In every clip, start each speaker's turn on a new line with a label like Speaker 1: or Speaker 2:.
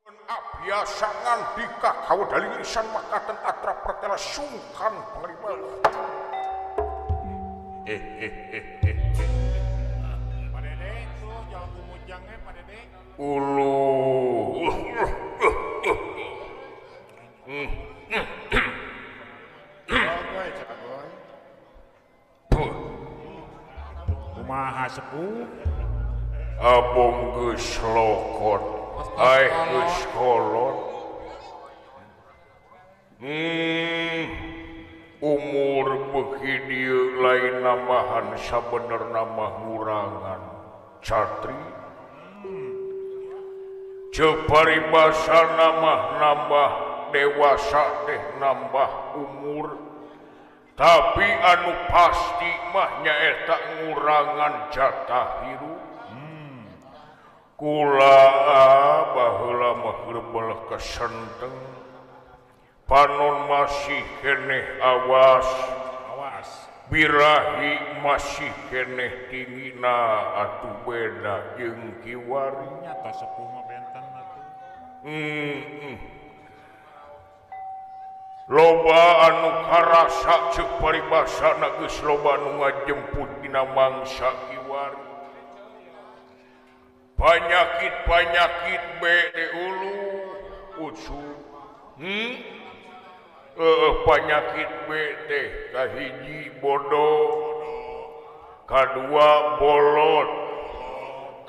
Speaker 1: Biasa ngandika kawedali lisan makaten atra pertela sungkan panglima.
Speaker 2: Pak Dede tuh jalan kumujangnya Pak Dede.
Speaker 1: Ulu.
Speaker 2: Kumaha sepuh?
Speaker 1: Abong geus lokot. Aih geus kolot. Umur beuki dieu lain nambahan sabenerna mah ngurangan. Catri. Ceuk paribasana mah nambah dewasa teh nambah umur. Tapi anu pasti mah nyaeta ngurangan jatah hirup. Kula baheula mah geus kesenteng. Panon masih keneh awas,
Speaker 2: awas.
Speaker 1: Birahi masih keneh tingina atuh beda jeung kiwari.
Speaker 2: Nyata sepuh mah benten atuh.
Speaker 1: Loba anu karasa ceuk paribasana geus loba anu ngajemput dina mangsa kiwari. Panyakit-panyakit be ulu ucu. Panyakit B teh kahiji bodoh, kadua bolot,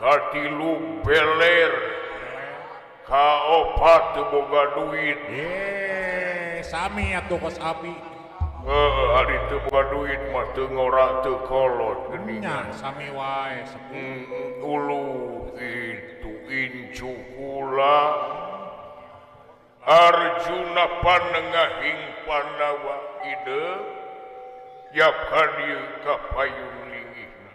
Speaker 1: katilu beler, kaopat teu boga duit.
Speaker 2: Sami atuh kos abi.
Speaker 1: Ari teu boga duit mah teu ngora teu kolot geuningan.
Speaker 2: Sami wae sepuh.
Speaker 1: Ulu itu incu kula. Arjuna panengahing Pandawa ide yap ka dieu ka payung linggihna.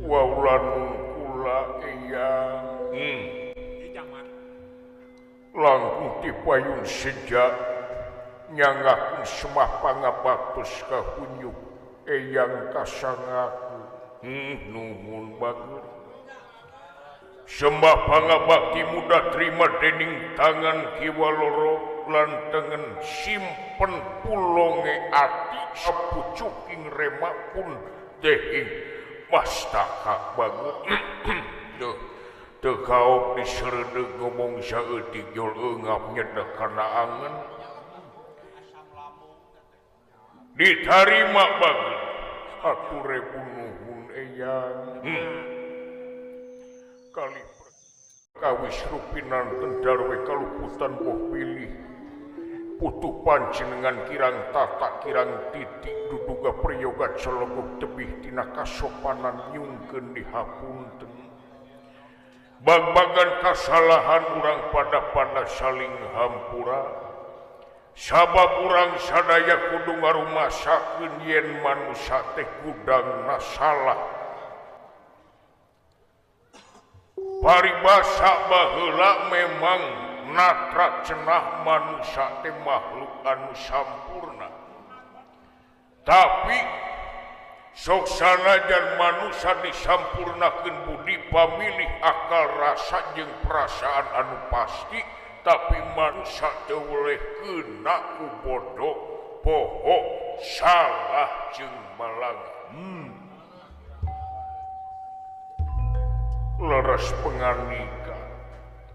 Speaker 1: Waulan kula eyang. Langkung ti payung seja nyangakeun semah pangabaktos ka hunyuk eyang kasangaku. Nuhun bagus. Sembah pangabakti muda terima dening tangan kiwa loro lan tengen simpen pulonge ati sapucuking remak pun dehing mastaka bagus. Teu kaop disereudeuh ngomong saeutik jol eungap nyedek kana angen. Ditarima bagus. Atur ribu nuhun eyang. Kali kawis rupinan tendarwe kaluputan boh pilih putu panjenengan kirang tata kirang titik duduga priyoga celeguk tebih tina kasopanan nyungkeun dihapunten. Bag-bagan kasalahan urang pada-pada saling hampura sabab urang sadaya kudu ngarumasakeun yen manusa teh gudangna salah. Paribasa baheula memang natra cenah manusia teh makhluk anu sampurna. Tapi sok sanajan manusia disampurnakeun budi pamilih akal rasa jeung perasaan anu pasti, tapi manusia teu boleh kena ku bodoh, poho, salah jeung malang. Leres penganika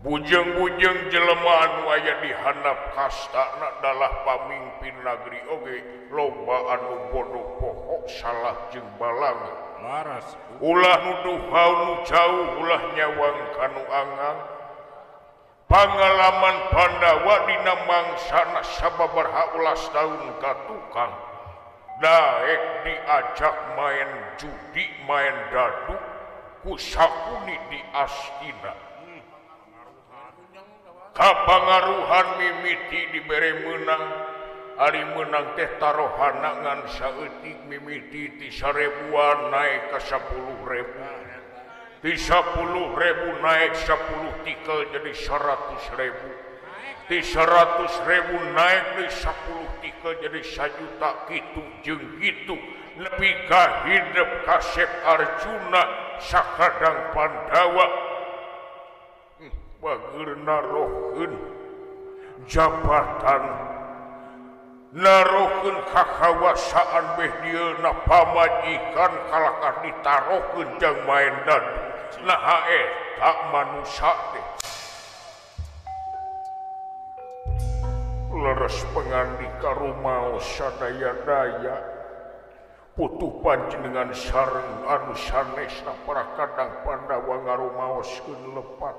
Speaker 1: bujeng-bujeng jelema anu aya di handap kastana dalah pamimpin nagri oge loba anu bodoh poho salah jeung balang.
Speaker 2: Laras.
Speaker 1: Ulah nuduh nu jauh ulah nyawang kanu angang. Pangalaman Pandawa dina mangsana sababaraha ulas taun ka tukang daek diajak main judi main dadu kusakuni di Astina. Kapangaruhan mimiti dibere meunang, ari meunang teh tarohana ngan saeutik mimiti ti 1000-an naik ka 10.000. Ti 10.000 naik 10 tikel jadi 100.000. Ti 100.000 naik di 10 tikel jadi 1 juta kitu jeung kitu. Nepi ka hidup kasep Arjuna sakadang Pandawa bager narohkeun jabatan narohkeun kakawasaan beh dieuna pamajikan kalakah ditarohkeun jang maen dadu naha eta manusa teh leres pangandika rumaos sadaya-daya putuh panjenengan sareng anu sanesna para kadang Pandawa ngarumaoskeun lepat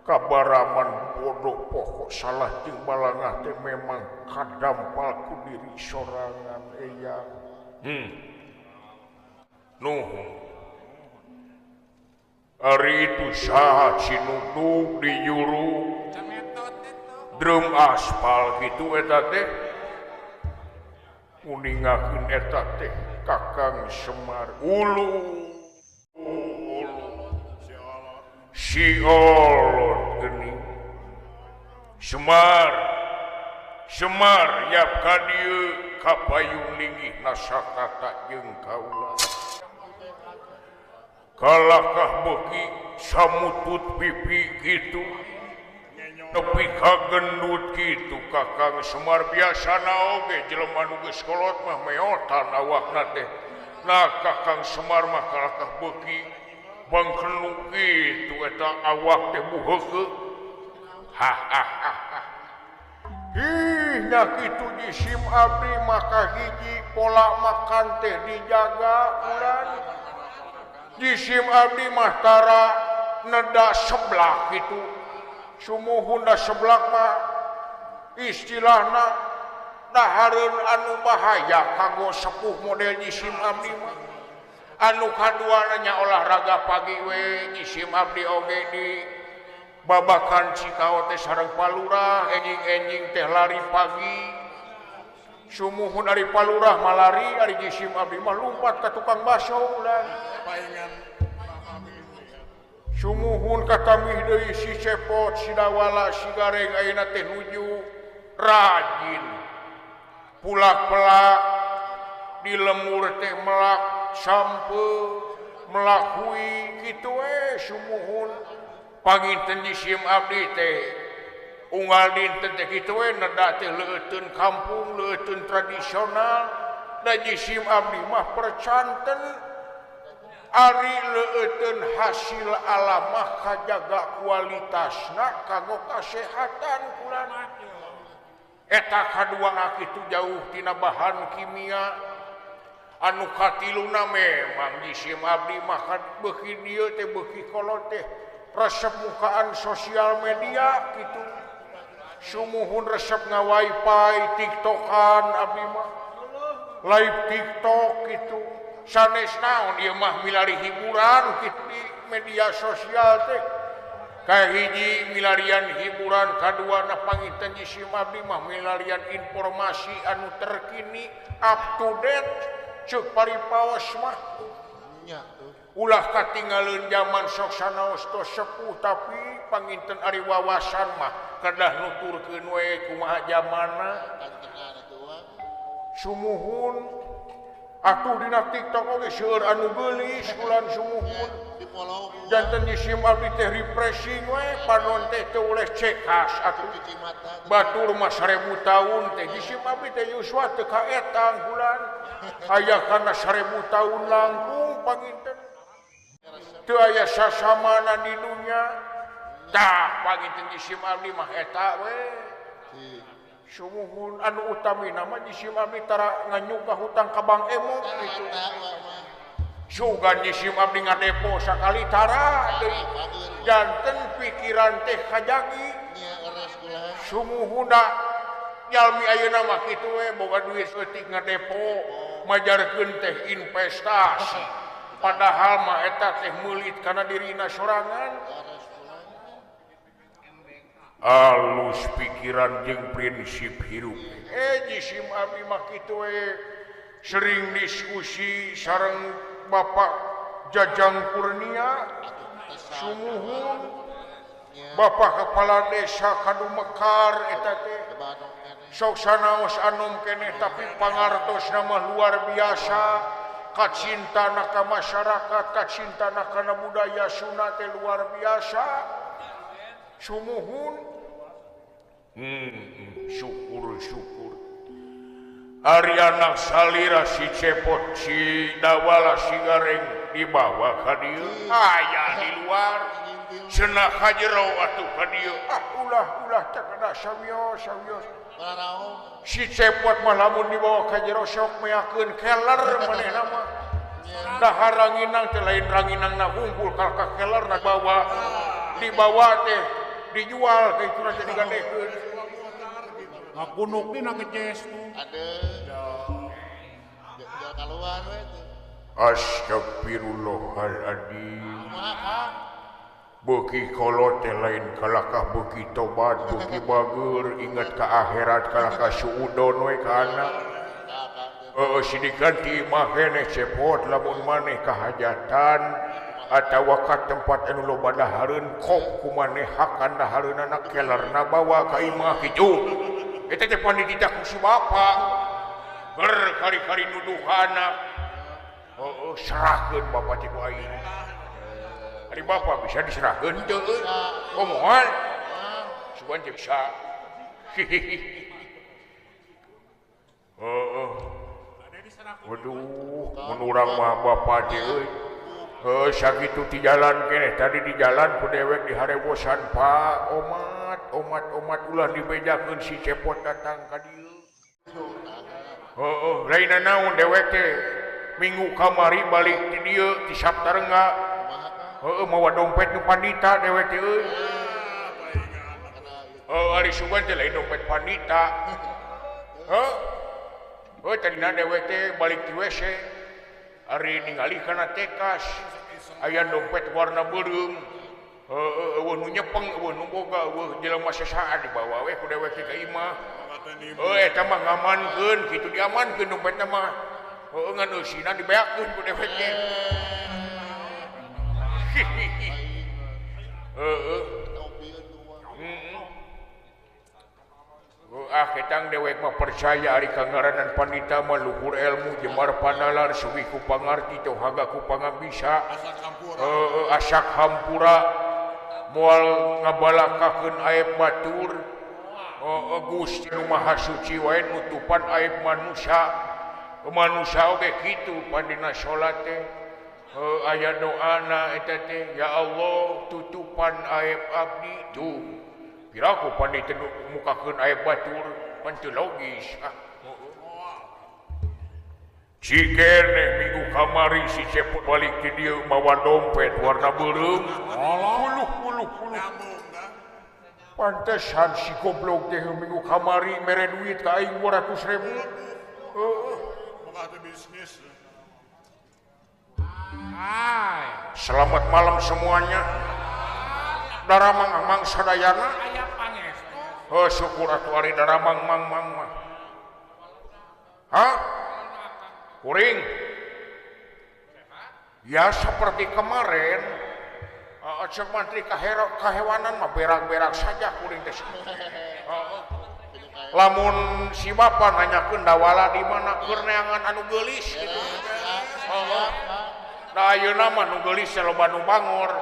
Speaker 1: kabaraman bodoh pokok salah jeung balangah teh memang kadampal ku diri sorangan eyang. Nuhun ari itu saha cinuduk di juru drum aspal gitu eta teh uningakeun eta teh Kakang Semar ulu ulu si olot geuning Semar Semar yap ka dieu ka payung linggih nasakata jeung kaula kalakah beuki samutut pipi kitu nepi ka gendut kitu Kakang Semar biasana oge jelema nu geus kolot mah meotan awakna teh nah Kakang Semar mah kalakah beuki bangkenu kitu eta awak teh buheukeuk ha ha ha ha ih nya kitu jisim abdi maka hiji pola makan teh dijaga ulan jisim abdi mah tara neda seblak kitu sumuhun da seblak mah istilahna dahareun anu bahaya kanggo sepuh model jisim abdi mah anu kaduana nya olahraga pagi we jisim abdi oge di babakan Cikao teh sareng palurah enjing-enjing teh lari pagi sumuhun ari palurah mah lari ari jisim abdi mah lumpat ka tukang baso ulah sumuhun katamih deui si Cepot si Dawala si Gareng ayeuna teh nuju rajin pulak-pelak di lemur teh melak sampeu melak hui kitu we sumuhun panginten jisim abdi teh unggal dinten teh kitu we neda teh leuteun kampung leuteun tradisional da jisim abdi mah percanten ari leuteun hasil alamah kajaga kualitasna kanggo kasehatan kula eta kadua kitu jauh tina bahan kimia anu katiluna memang jisim abdi mah beuki dieu teh beuki kolot teh resep mukaan sosial media kitu sumuhun resep nga-wifi tiktokan abdi mah live tiktok kitu sanes naon ieu mah milari hiburan kitu di media sosial teh kahiji milarian hiburan kaduana panginten jisim abdi mah milarian informasi anu terkini up to date ceuk paripaos mah ulah katinggaleun zaman sok sanaos tos sepuh tapi panginten ari wawasan mah kedah nuturkeun we kumaha jamanna sumuhun atuh dina TikTok oge seueur anu geulis ulan sumuhun janten jisim abdi teh refreshing we panon teh teu oleh cekas atuh batur mah 1000 tahun teh jisim abdi teh yuswa teu kaetang bulan aya kana 1000 tahun langkung panginten teu aya sasamana di dunya tah panginten jisim abdi mah eta we sumuhun anu utamina mah jisim abdi tara nganyuka hutang ka Bank Emok kitu sugan jisim abdi ngadepo sakali tara deui janten pikiran teh kajagi sumuhun da jalmi ayeuna mah kitu we boga duit leutik ngadepo majarkeun teh investasi padahal mah eta teh meulit kana dirina sorangan alus pikiran jeung prinsip hirup jisim abdi mah kitu we sering diskusi sareng Bapak Jajang Kurnia sumuhun Bapak Kepala Desa Kadumekar eta teh sok sanaos anom keneh tapi pangartosna mah luar biasa Kacintana ka masyarakat, kacintana kana budaya Sunda teh luar biasa. Sumuhun. Syukur-syukur. Ari anak salira si Cepot si Dawala si Gareng dibawa ka dieu. Aya di luar. Cenah ka jero atuh ka dieu. Ah ulah-ulah teh kada sawios-sawios. Si Cepot mah lamun dibawa ka jero sok meakeun keler manehna mah. Dahar ranginang teh lain ranginangna hungkul kal ka kelerna bawa dibawa teh dijual ka itu teh digandekeun.
Speaker 2: Ngapunuk dina kejes tuh. Aduh. Jual kaluar we tuh.
Speaker 1: Astagfirullahaladzim. Beuki kolot teh lain kalakah beuki tobat, beuki bager, ingat ka akhirat kalakah suudon we ka anak. Heeh sidikan ti imah keneh Cepot lamun maneh kahajatan atawa ka tempat anu loba dahareun kop ku maneh hakan dahareunana kelerna bawa ka imah kitu. Eta teh pan dititah ku si bapa. Berkali-kali nuduh ka anak. Heeh serahkeun bapa teh ku aing. Ari bapa bisa diserahkeun teu euy? Oh moal. Sugan teh bisa. Heeh. Waduh, mun urang mah bapa teh euy. Heuh sakitu ti jalan keneh tadi di jalan ku dewek diharebosan Pak omat omat omat ulah dibejakeun si Cepot datang ka dieu. Heuh lain naon dewek teh minggu kamari balik ti dieu ti Saptarengga. Heuh mawa dompet nu pandita dewek teh euy. Heuh ari sugan teh lain dompet pandita. Heuh. Heuh tadina dewek teh balik ti WC. Ari ningali kana tekas aya dompet warna beureum. Heuh eueuh nu nyepeng eueuh nu boga eueuh jelema sasaa dibawa we ku dewek teh ka imah. Heuh eta mah ngamankeun kitu diamankeun dompetna mah. Heuh ngan eusina dibeakeun ku dewek teh. Heeh. Ah ketang dewek mah percaya ari kangaranan pandita mah luhur ilmu jemar panalar suwi ku pangarti teu haga ku pangabisa. Heeh asak hampura moal ngabalakakeun aib batur. Heeh Gusti nu Maha Suci wae nutupan aib manusia. Manusia oge kitu pandina salat teh. Aya doana eta teh ya Allah tutupan aib abdi tuh. Piraku pandita mukakeun aib batur pan teu logis ah. Cikeneh minggu kamari si Cepot balik ti dieu mawa dompet warna beureum. Puluh puluh puluh. Pantesan si goblok teh minggu kamari mere duit ka aing 200.000. Heeh.
Speaker 2: Bisnis.
Speaker 1: Selamat malam semuanya. Daramang mang sadayana. Oh syukur atuh ari daramang mang mang mah. Hah? Kuring. Ya seperti kemarin. Cek mantri kahewanan mah berak-berak saja kuring teh. Lamun si bapa nanyakeun Dawala di mana keur neangan anu geulis kitu. Heeh. Da ayeuna mah nu geulis loba nu bangor.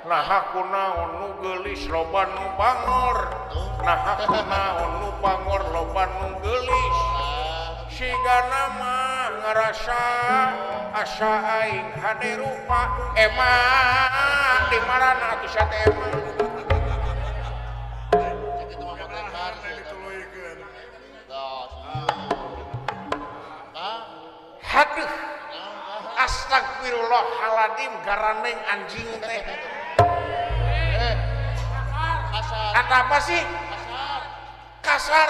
Speaker 1: Nah kunaon nu geulis loba nu bangor. Nah kunaon nu bangor loba nu geulis. Sigana mah ngarasa asa aing hade rupa emang di marana atuh sia teh emang. Haduh, astagfirullahaladzim garaneng anjing teh. Kata apa sih? Kasar.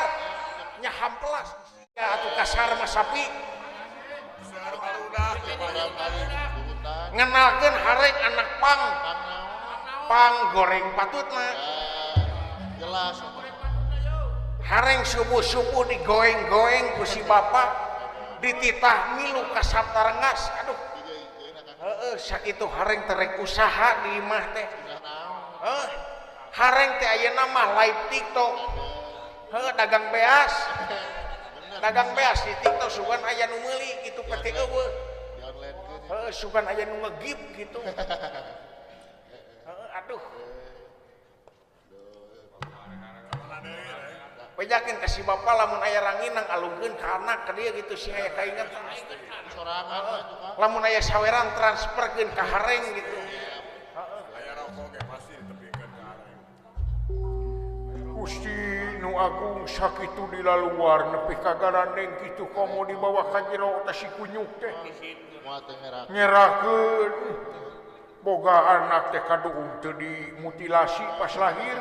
Speaker 1: Nyahampelas. Ya atuh kasar mah sapi. Ngenalkeun hareng anak pang. Pang goreng patutna.
Speaker 3: Jelas.
Speaker 1: Hareng subuh-subuh digoeng-goeng ku si bapak. Dititah milu ka Saptarengas. Aduh. Heeh, sakitu hareng terek usaha di imah teh. Heuh. Hareng teh ayeuna mah live TikTok. Heuh, dagang beas. Dagang beas di TikTok sugan aya nu meuli kitu peti eueuh. Sugan aya nu ngegip gitu. Aduh. Bejakeun ka si bapa lamun aya ranginang alungkeun ka anak ka dieu gitu sing aya kaingetan. Lamun aya saweran transferkeun ka hareng gitu.
Speaker 2: Aya rokok ge pasti ditepikeun ka hareng.
Speaker 1: Gusti nu agung sakitu di laluar nepi ka garandeng kitu komo dibawa ka jero teh si kunyuk teh. Nyerakeun boga anak teh kaduung teu dimutilasi pas lahir.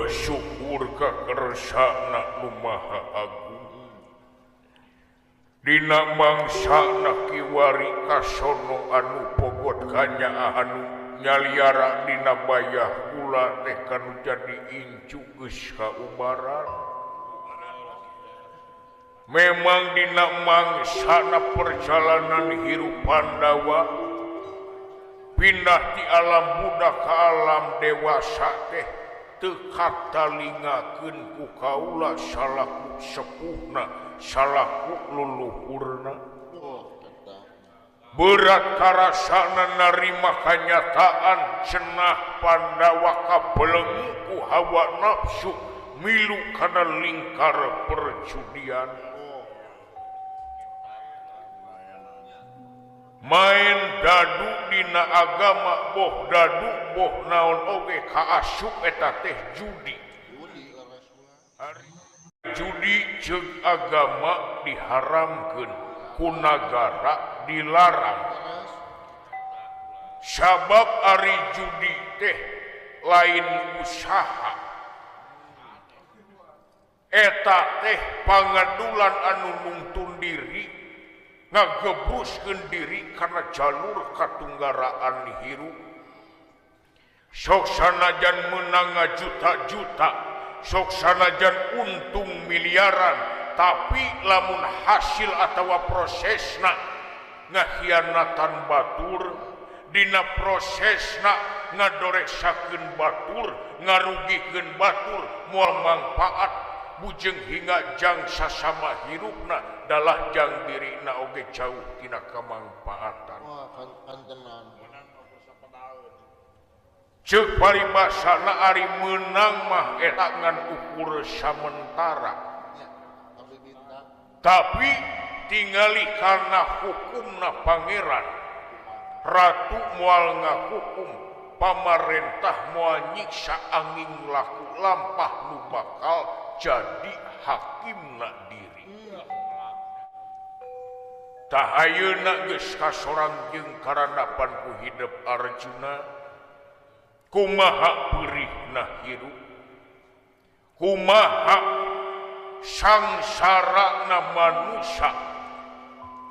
Speaker 1: Syukur ka kersana nu Maha Agung dina mangsana kiwari kasono anu pogot kanyaah anu nyaliara dina bayah kula teh kanu jadi incu geus kaubaran. Memang dina mangsana perjalanan hirup Pandawa pindah ti alam budak ka alam dewasa teh teu katalingakeun ku kaula salaku sepuhna salaku luluhurna. Berat karasana narima kanyataan cenah Pandawa kabelenggu ku hawa nafsu milu kana lingkar perjudian. Main dadu dina agama boh dadu boh naon oge kaasup eta teh judi. Judi jeung agama diharamkeun ku nagara dilarang. Sabab ari judi teh lain usaha. Eta teh pangadulan anu nungtun diri ngagebruskeun diri karena jalur katunggaraan hirup. Sok sanajan meunang juta-juta, sok sanajan untung miliaran, tapi lamun hasil atawa prosesna ngakhianatan batur, dina prosesna ngadoreksakeun batur, ngarugikeun batur, moal mangpaat bujeng hingga jang sasama hirupna dalah jang dirina oge jauh tina kamangpaatan. Ceuk paribasana ari meunang mah eta ngan ukur samentara. Tapi tingali karena hukumna pangeran, ratu moal ngahukum, pamarentah moal nyiksa angin laku lampah nu bakal jadi hakimna diri. Tah ayeuna geus kasorang jeung karanapan ku hidup Arjuna, kumaha peurihna hirup, kumaha sangsarana manusia,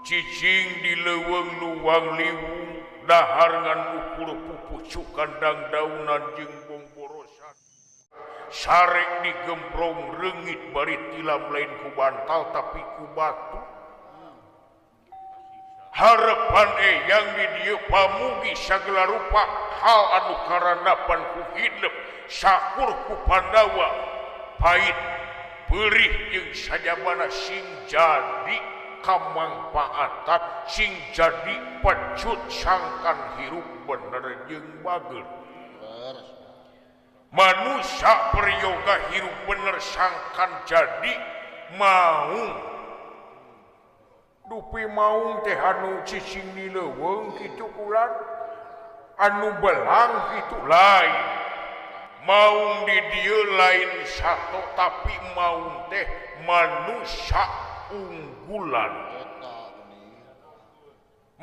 Speaker 1: cicing di leuweung luwang liwung, dahar ngan ukur pupucukan dangdaunan jeung bongborosan, sarek digembrong reungit bari tilam lain ku bantal tapi ku batu. Harapan eyang di dieu pamugi sagala rupa hal anu karanapan ku hidup sakur ku Pandawa pait perih jeung sajabana sing jadi kamangpaatan sing jadi pecut sangkan hirup bener jeung bager. Manusia peryoga hirup bener sangkan jadi maung. Dupi maung teh anu cicing di leuweung kitu ular, anu belang kitu lain. Maung di dieu lain sato tapi maung teh manusia unggulan.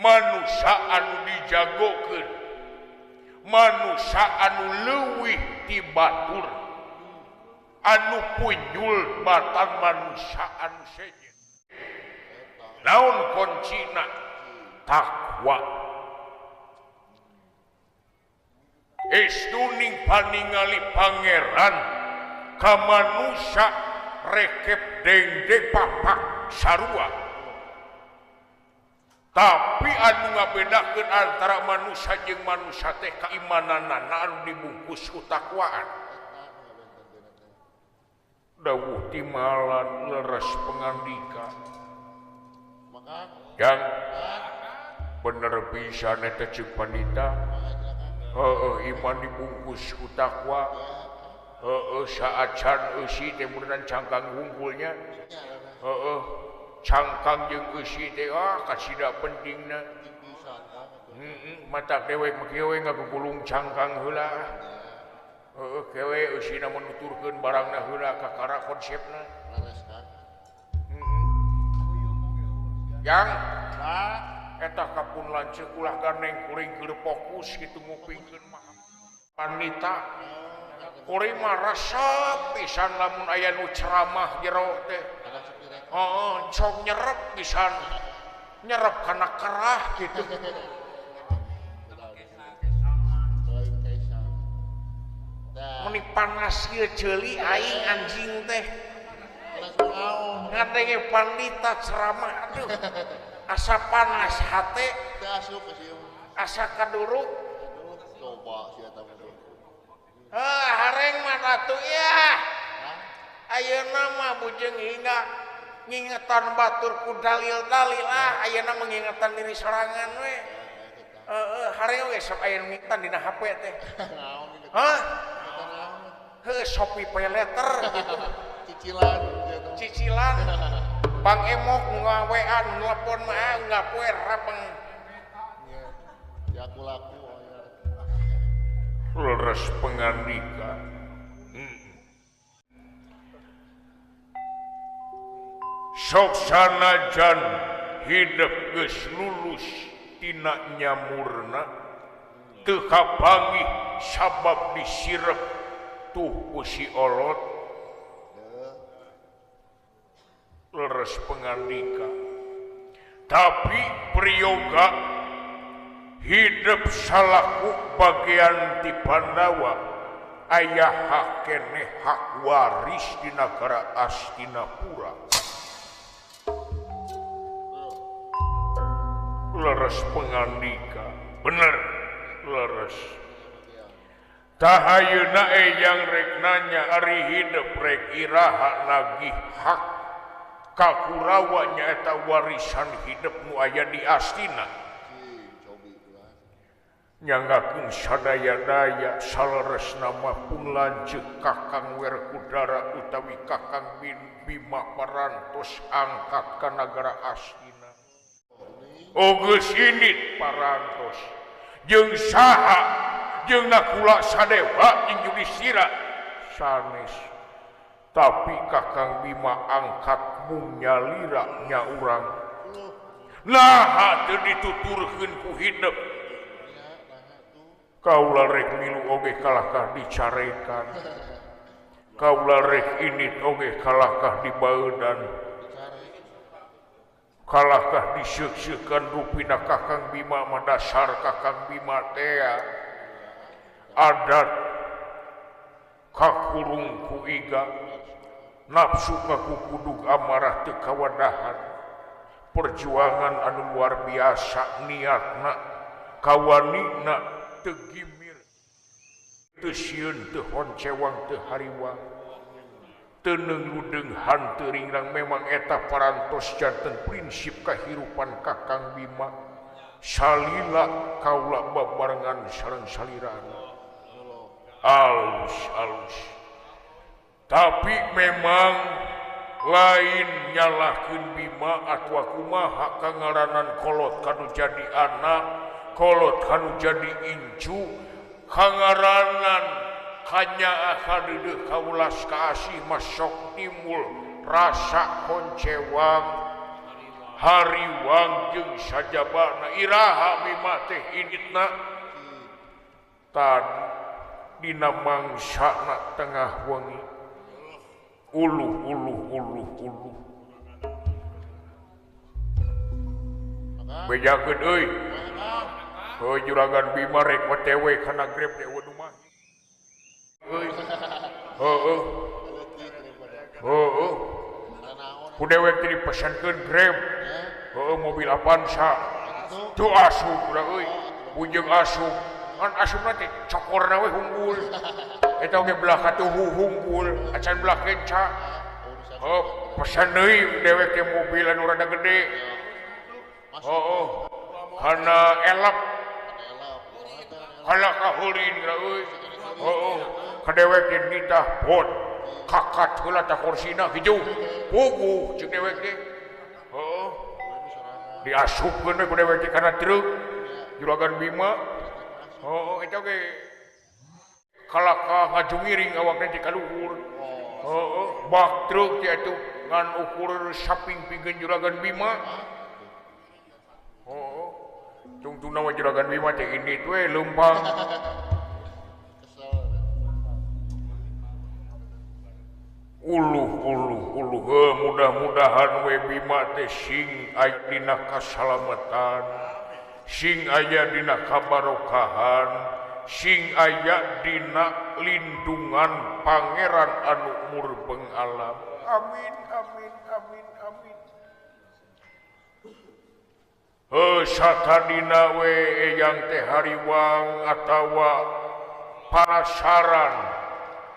Speaker 1: Manusia anu dijagokeun, manusia anu leuwih ti batur, anu punyul batan manusia anu sejen. Naon kuncina? Takwa. Estuning paningali pangeran ka manusia rekep dengde papak sarua. Tapi anu ngabedakeun antara manusia jeung manusia teh kaimananana anu dibungkus ku takwaan. Dawuh timalan leres pangandika. Yang bener pisan eta ceuk pandita. Heueuh iman dibungkus ku takwa. Heueuh saacan eusi teh beneran cangkang hungkulnya. Heueuh cangkang jeung eusi teh ah kasida pentingna. Heeh mata dewek mah kieu we ngagugulung cangkang heula. Heeh kewe eusina menuturkeun barangna heula kakara konsepna. Heeh. Yang eta kapun lanceuk ulah gandeng kuring keur fokus kitu ngupingkeun mah. Panita kuring mah resep pisan lamun aya nu ceramah jero teh. Heeh, cong nyerep pisan. Nyerep kana kerah kitu. Meni panas ieu ceuli aing anjing teh. Ngadenge pandita ceramah aduh. Asa panas hate. Asa kaduruk.
Speaker 3: Coba sia eta mah.
Speaker 1: Heuh hareng mah atuh ya. Ayeuna mah bujeng hingga ngingetan batur ku dalil-dalil ah ayeuna mengingetan diri sorangan we. Heeh hareng we sok aya nu ngingetan dina HP teh. Hah? Heuh Shopee Pay Later gitu.
Speaker 3: Cicilan
Speaker 1: cicilan. Bang Emok nu nga-WA nu nelpon mah ngapoe rapeng.
Speaker 3: Ya aku laku.
Speaker 1: Leres pangandika. Sok sanajan hidup geus lulus tina nyamurna teu kapanggih sabab disirep tuh ku si olot. Leres pangandika. Tapi priyoga hidup salaku bagian ti Pandawa aya hak keneh hak waris di nagara Astinapura. Leres pangandika. Bener leres. Tahayeuna eyang rek nanya ari hidup rek iraha nagih hak ka Kurawa nyaeta warisan hidup nu aya di Astina. Nyanggakeun sadaya-daya saleresna mah pun lanceuk Kakang Werkudara utawi Kakang Bima parantos angkat ka nagara Astina. Ogeus indit parantos jeung saha jeung Nakula Sadewa jeung Yudhistira sanes. Tapi Kakang Bima angkat mung nyalira nya urang. Naha teu dituturkeun ku hidup. Kaula rek milu oge kalahkah dicarekan. Kaula rek indit oge kalahkah dibaeudan. Kalahkah diseuk-seukan rupina Kakang Bima mah dasar Kakang Bima tea. Adat kakurung ku iga, nafsu kakukudug amarah teu kawadahan. Perjuangan anu luar biasa niatna, kawanina teu gimir, teu sieun, teu honcewang, teu hariwang, teu neungludeung hanteu ringrang. Memang eta parantos janten prinsip kahirupan Kakang Bima. Salila kaula babarengan sareng salirana. Alus alus. Tapi memang lain nyalahkeun Bima atawa kumaha kangaranan kolot kanu jadi anak, kolot kanu jadi incu, kangaranan kanyaah kadeudeuh kaulas kaasih mah sok timbul rasa koncewang, hariwang jeung sajabana. Iraha Bima teh inditna tadi dina mangsana tengah wengi. Uluh uluh uluh uluh. Bejakeun euy. Heuh juragan Bima rek OTW kana Grab deui mah. Euy. Heueuh. Heueuh. Ku dewek teh dipesankeun Grab. Heueuh mobil Avanza. Tuh asup da euy. Bujeng asup. Kan asupna teh cokorna we unggul. Eta oge belah katuhu hungkul acan belah kenca. Oh, pesan deui dewek teh mobil anu rada gede. Oh, kana elap. Kana kahulin euy. Oh, ka dewek teh nitah bot. Kakat heula tah kursina kitu. Puguh ceuk dewek teh. Heeh. Diasupkeun we ku dewek teh kana truk. Juragan Bima. Oh, eta oge kalakah ngajungiring awakna teh ka luhur. Heeh, bak truk teh atuh ngan ukur saping-pingkeun Juragan Bima. Heeh. Tungtungna mah Juragan Bima teh indit we leumpang. Uluh uluh uluh heuh mudah-mudahan we Bima teh sing aya dina kasalamatan, sing aya dina kabarokahan, sing aya dina lindungan pangeran anu murbeng alam. Amin amin amin amin. Heuh satadina we eyang teh hariwang atawa panasaran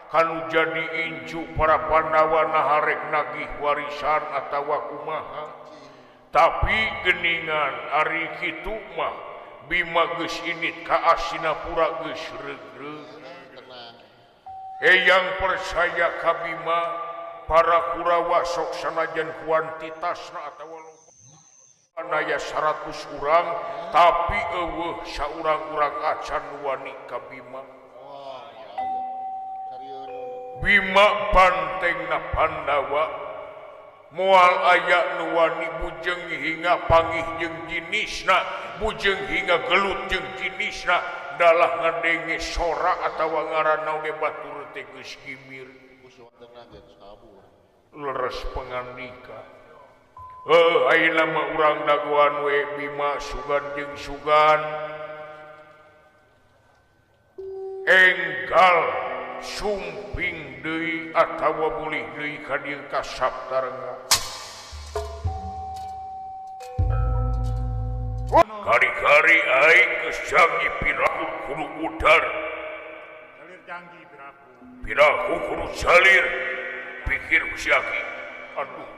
Speaker 1: kanu jadi incu para Pandawa naharek nagih warisan atawa kumaha. Tapi geningan ari kitu mah Bima geus indit ka Astinapura geus regreg. Eyang percaya ka Bima para Kurawa sok sanajan kuantitasna atawa lobana aya 100 urang tapi eueuh saurang-urang acan wani ka Bima. Bima bantengna Pandawa moal aya nu wani bujeng hingga pangih jeung jinisna, bujeng hingga gelut jeung jinisna, dalah ngadenge sora atawa ngaranna oge batur teh geus kimir. Leres pangandika. Heuh ayeuna mah urang dagoan we Bima sugan jeung sugan. Enggal sumping deui atawa bulih deui ka dieu ka Saptarengga. Kari-kari aing geus canggih piraku kudu udar.
Speaker 2: Salir canggih piraku.
Speaker 1: Piraku kudu salir. Pikir ku si Aki. Aduh.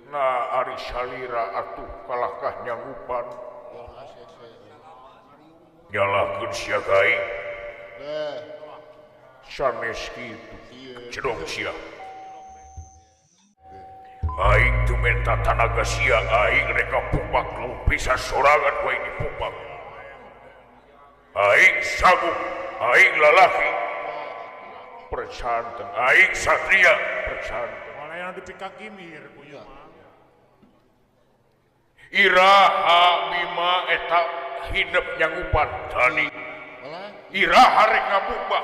Speaker 1: Nah ari salira atuh kalahkah nyanggupan. Nyalahkeun sia ka aing. Sanes kitu. Cedong sia. Aing teu menta tanaga sia, aing rek kapupak lu bisa sorangan ku aing dipupak. Aing sanggup, aing lalaki. Percanten, aing satria, percanten.
Speaker 2: Malah yang dipikakimir ku ieu mah.
Speaker 1: Iraha Bima eta hidep nyanggupan tani. Iraha rek ngabuka.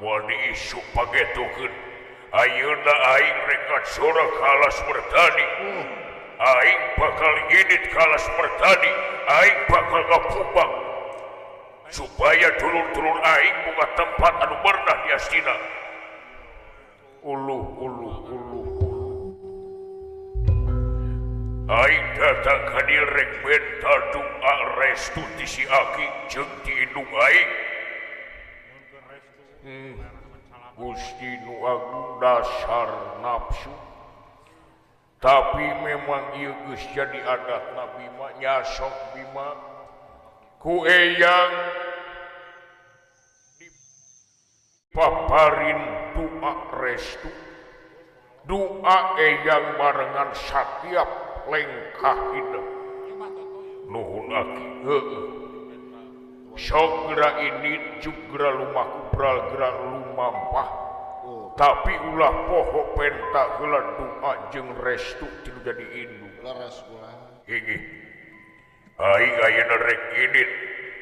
Speaker 1: Moal diisuk pagetokeun. Ayeuna aing rek ngacora ka alas mertani. Aing bakal ngidit ka alas mertani. Aing bakal ngapubak supaya dulur-dulur aing boga tempat anu bernah di Astina. Uluh uluh uluh uluh. Aing datang ka dieu rek menta doa restu ti si Aki jeung ti indung aing. Gusti nu agung dasar nafsu. Tapi memang ieu geus jadi adatna Bima nyasok Bima ku eyang dipaparin doa restu. Doa eyang barengan satiap lengkah hidup. Nuhun Aki. Heueuh. Sok geura indit juk geura lumaku bral geura lumampah. Tapi ulah poho penta heula doa jeung restu tinu jadi indung.
Speaker 3: Leres ulah.
Speaker 1: Inggih. Aing ayeuna rek indit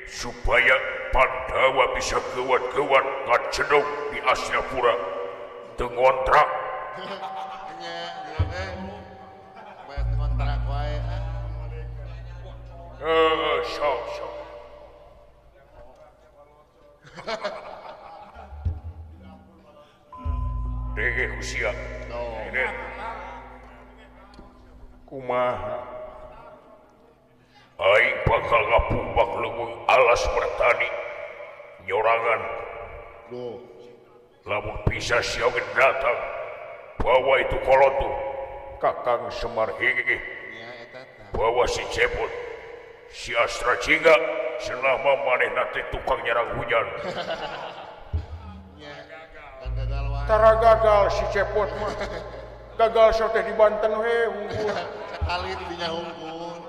Speaker 1: supaya Pandawa bisa keuat-keuat ngacedog di Astinapura. Teu ngontrak.
Speaker 3: Nya, bayar ngontrak wae.
Speaker 1: Heuh, sok sok. Dege ku sia. Kumaha? Aing bakal ngapubak leuweung alas mertani nyorangan.
Speaker 3: Duh.
Speaker 1: Lamun bisa sia oge datang bawa itu kolot tuh Kakang Semar hege bawa si Cepot si Astra Jingga selama manehna teh tukang nyerang hujan. Tara gagal si Cepot mah. Gagal teh di Banten we hungkul.
Speaker 3: Sekali dinya hungkul.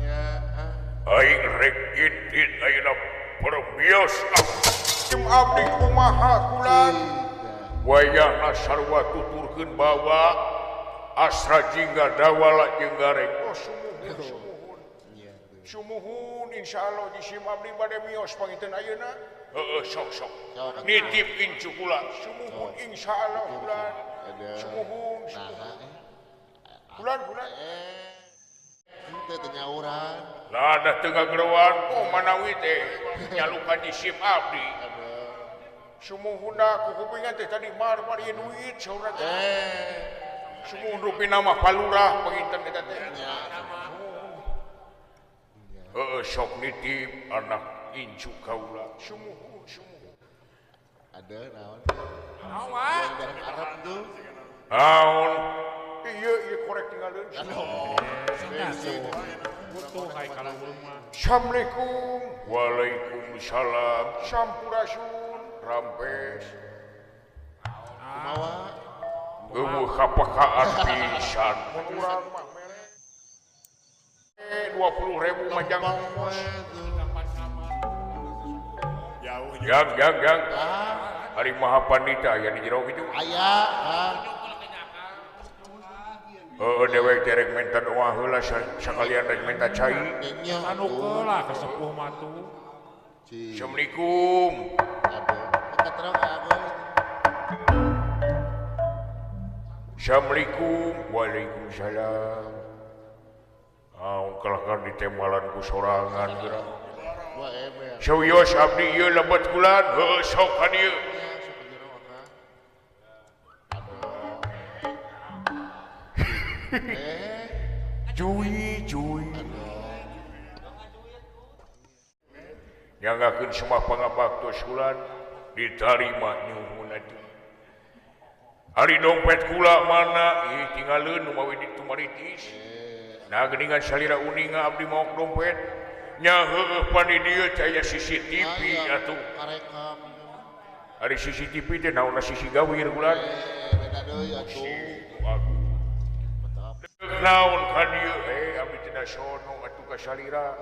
Speaker 3: Nya.
Speaker 1: Aing rek indit ayeuna permios. Tim abdi kumaha kulan. Wayahna sarua tuturkeun bawa Astra Jingga dawala jeung gareng. Oh sumuhun sumuhun. Sumuhun insyaallah jisim abdi bade mios panginten ayeuna. Heeh sok sok. Nitip incu kula. Sumuhun insyaallah kulan. Sumuhun sumuhun. Kulan kulan.
Speaker 3: Henteu teu nyauran.
Speaker 1: Lah da teu ngageroan oh manawi teh nyalukan jisim abdi. Sumuhunna kukupingan teh tadi mar-mar ieu duit saurang teh. Sumuhun rupina mah palurah panginten eta teh. Heeh sok nitip anak incu kaula. Sumuhun sumuhun.
Speaker 3: Ada naon?
Speaker 2: Naon wa?
Speaker 3: Arab tuh.
Speaker 1: Naon? Ieu ieu korek tinggalin.
Speaker 2: Butuh hai kalau mah.
Speaker 1: Assalamualaikum. Waalaikumsalam. Sampurasun. Rampes.
Speaker 3: Kumaha?
Speaker 1: Eueuh kapakaan pisan. Mun urang mah mere 20.000 mah jang.
Speaker 2: Jauh.
Speaker 1: Gang gang gang. Ari Maha Pandita aya di jero kitu.
Speaker 3: Aya, Kang.
Speaker 1: Heeh dewek teh rek menta doa heula sakalian rek menta cai.
Speaker 2: Anu keula kasepuh mah tuh.
Speaker 1: Assalamualaikum. Assalamualaikum. Waalaikumsalam. Ah, kalahkan ditembalan ku sorangan geura. Sawios abdi ieu lebet kulan, heuh sok ka dieu. Cuy cuy. Nyangakeun semua pangabaktos kulan ditarima nyuhun atuh. Ari dompet kula mana? Ih tinggalkeun nu mawi ditu maritis. Nah geuningan salira uninga abdi maok dompet. Nya heueuh pan di dieu teh aya CCTV atuh. Ari CCTV teh naonna sisi gawir kulan.
Speaker 3: Beda deui atuh.
Speaker 1: Naon ka dieu abdi teh da sono atuh ka salira.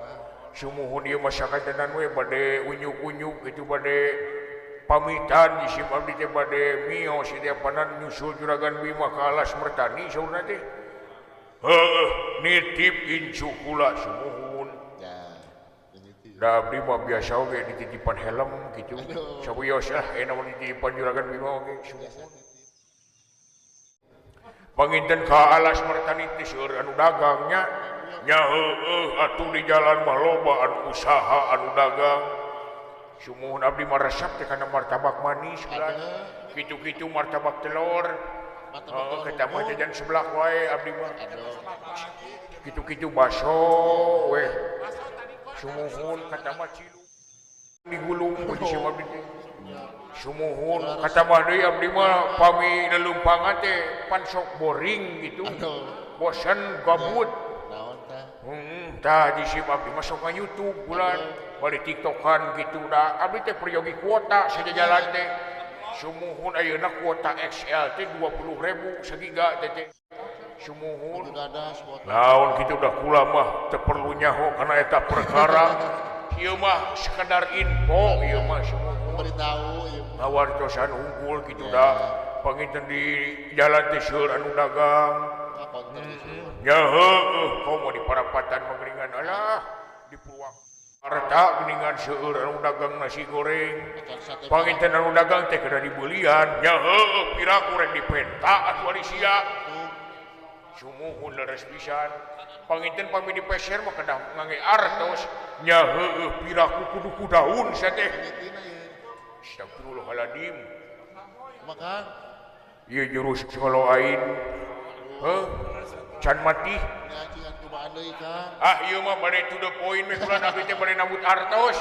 Speaker 1: Sumuhun ieu mah sakatenan we bade unyuk-unyuk kitu bade pamitan jisim abdi teh bade mios ieu panan nyusul Juragan Bima ka alas Mertani saurna teh. Heueuh nitip incu kula sumuhun. Da abdi mah biasa oge dititipan helm kitu. Sawios lah enak dititipan Juragan Bima oge sumuhun. Panginten ka alas Mertani teh seueur anu dagangnya. Nya heueuh atuh di jalan mah loba anu usaha anu dagang. Sumuhun abdi mah resep teh kana martabak manis ulah. Kitu-kitu martabak telur. Heeh kita mah jajan sebelah wae abdi mah. Kitu-kitu baso weh. Sumuhun kata mah cilu digulung ku si abdi teh. Sumuhun kata mah deui abdi mah pami lelumpangan teh pan sok boring gitu. Bosen gabut. Tah di si abdi mah sok YouTube bulan bari TikTokan gitu da abdi teh peryogi kuota sajajalan teh. Sumuhun ayeuna kuota XL teh 20.000 sagiga teh teh. Sumuhun laun kitu da kula mah teu perlu nyaho kana eta perkara. Ieu mah sekedar info ieu mah sumuhun.
Speaker 3: Beritahu ieu mah.
Speaker 1: Ngawartosan hungkul kitu da panginten di jalan teh seueur anu dagang. Nya heueuh komo di parapatan mah geuningan alah di Purwakarta geuningan seueur anu dagang nasi goreng. Panginten anu dagang teh kedah dibeulian. Nya heueuh piraku rek dipenta atuh ari sia. Sumuhun leres pisan. Panginten pami dipeser mah kedah ngangge artos. Nya heueuh piraku kudu ku daun sia teh. Astagfirullahaladzim.
Speaker 3: Makan.
Speaker 1: Ieu jurus kalau ain. Heuh, can mati. Ah ieu mah bade to the point we kulan abdi teh bade nambut artos.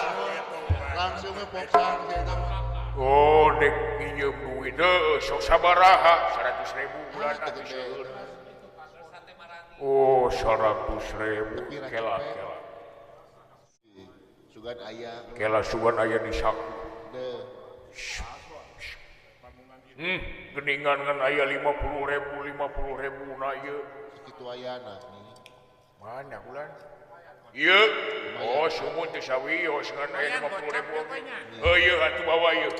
Speaker 3: Langsung we poksan eta mah.
Speaker 1: Oh dek minjem duit heuh sok sabaraha 100.000 bulan seueur. Oh 100.000 kela kela.
Speaker 3: Sugan aya.
Speaker 1: Kela sugan aya di saku. Geningan ngan aya 50.000 50.000 na ieu.
Speaker 3: Sakitu ayana nih.
Speaker 1: Mana bulan? Ieu. Oh sumuhun teu sawios ngan aya 50.000. Heuh ieu atuh bawa ieu.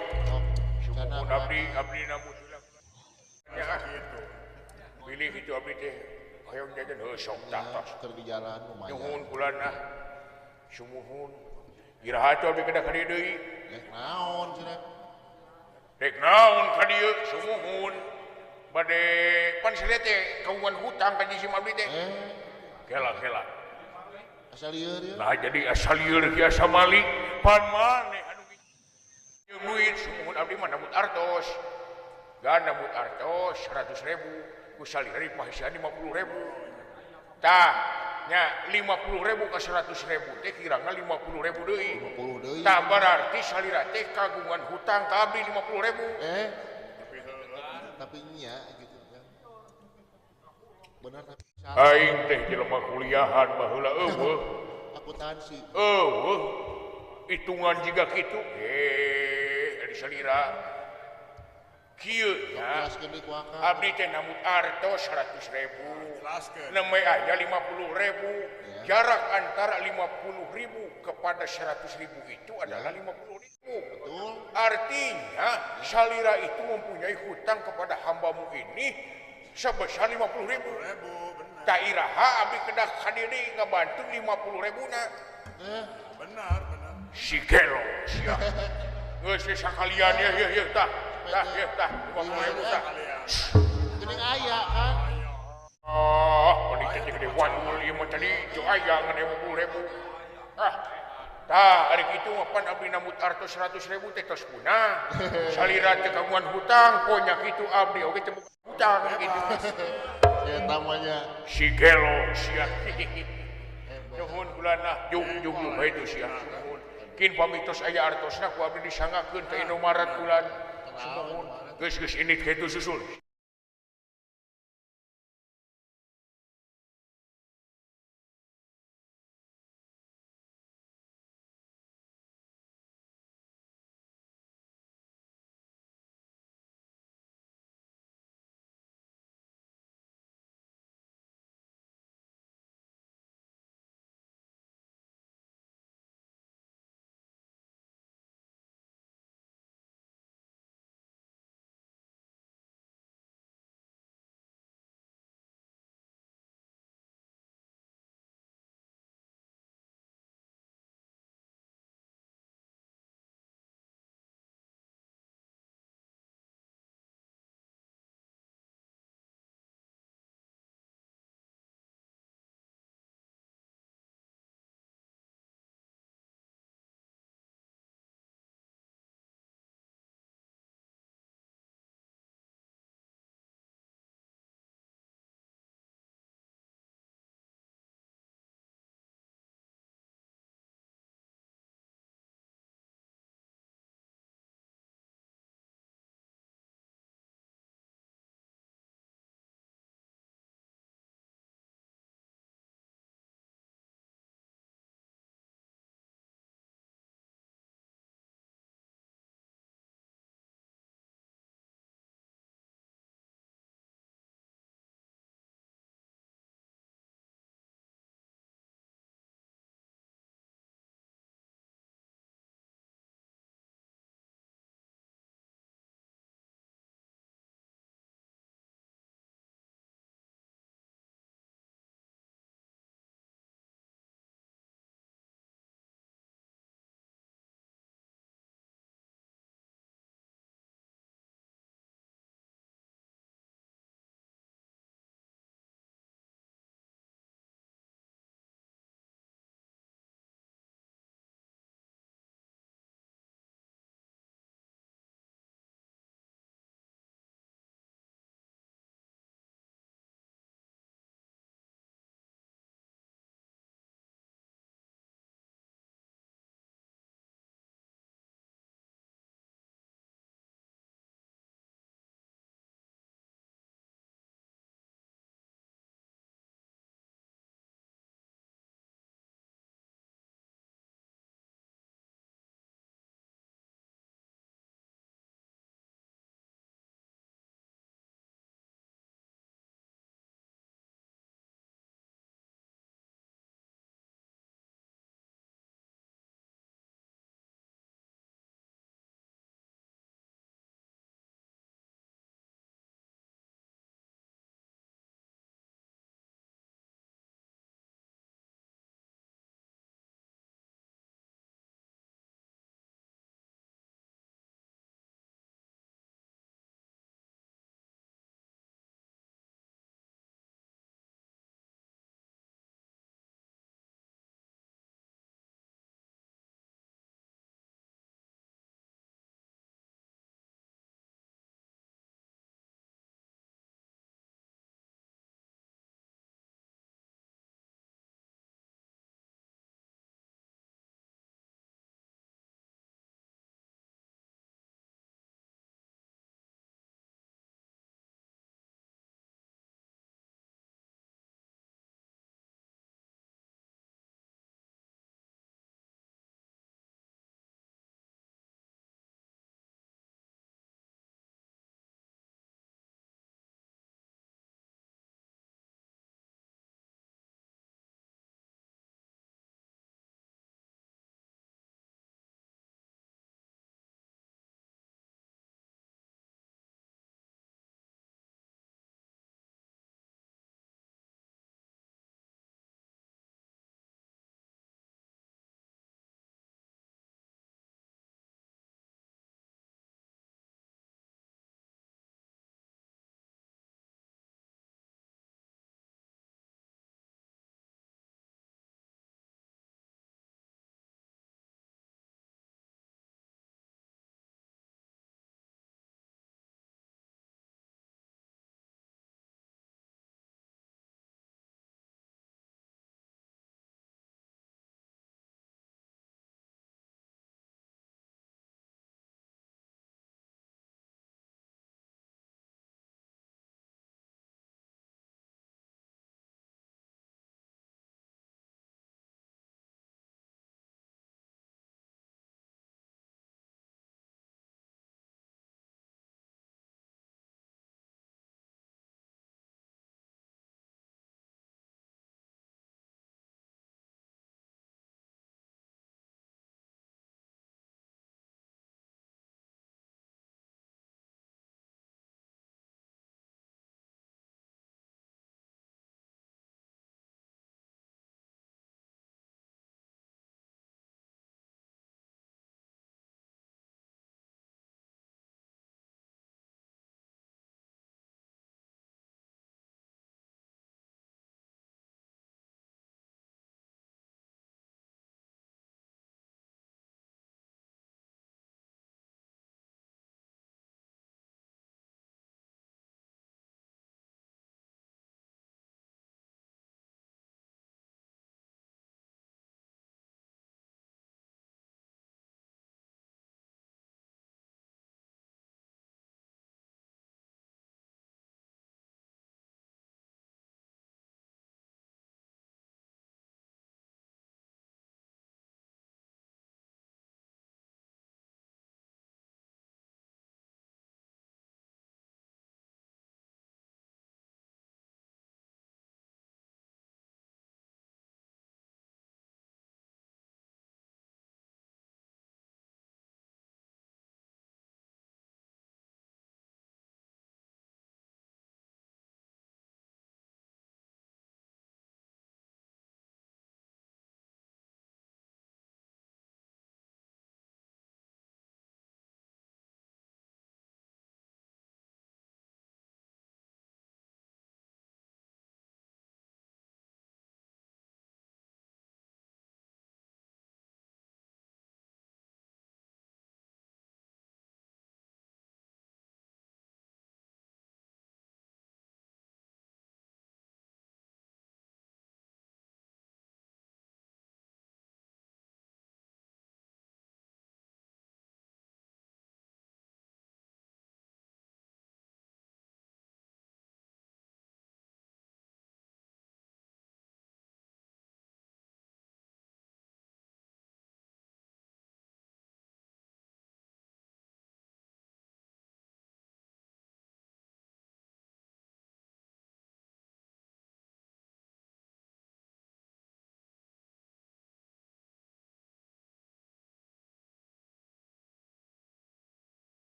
Speaker 1: Sumuhun abdi abdi namun ya kitu. Pilih kitu abdi teh hoyong jajan heuh sok tah tos.
Speaker 3: Keur di jalan lumayan.
Speaker 1: Nuhun bulan ah. Sumuhun. Iraha atuh abdi kedah ka dieu deui.
Speaker 3: Rek naon cenah?
Speaker 1: Rek naon ka dieu sumuhun. Bade pan salira teh kagungan hutang ka jisim abdi teh. Kela kela.
Speaker 3: Asal lieur ieu.
Speaker 1: Nah jadi asal lieur ki asa malik pan maneh anu jeung duit sumuhun abdi mah nambut artos. Gan nambut artos 100.000 ku salira dipahisian 50.000. Tah nya 50.000 ka 100.000 teh kirangna 50.000 deui.
Speaker 3: 50 deui.
Speaker 1: Tah berarti salira teh kagungan hutang ka abdi 50.000.
Speaker 3: Tapi nya gitu kan. Benar tapi
Speaker 1: aing teh jelema kuliahan baheula eueuh.
Speaker 3: Akuntansi.
Speaker 1: Eueuh. Hitungan jiga kitu. Ari salira. Kieu nya. Abdi teh nambut artos 100.000. Nembe aya 50.000. Jarak antara 50.000 kepada 100.000 itu adalah 50.000.
Speaker 3: Betul.
Speaker 1: Artinya salira itu mempunyai hutang kepada hambamu ini sebesar 50.000. Tak iraha abdi kedah ka dieu ngabantu 50.000 na.
Speaker 2: Benar, benar.
Speaker 1: Si gelo sia. Geus we sakalian ye ye ye tah. Tah ye tah 50.000 tah.
Speaker 3: Geuning aya kan.
Speaker 1: Ah, meni teh gede wadul ieu mah tadi teu aya ngan 50.000. Ah. Tah ari kitu mah pan abdi nambut artos 100.000 teh tos punah. Salira teh kagungan hutang ponya kitu abdi oge teu boga hutang kitu.
Speaker 3: Eta mah nya.
Speaker 1: Si gelo sia. Nuhun kulana jung jung jung bae sia. Sumuhun. Kin pamitos aya artosna ku abdi disanggakeun ka Indomaret kulan. Sumuhun. Geus geus indit kitu susul.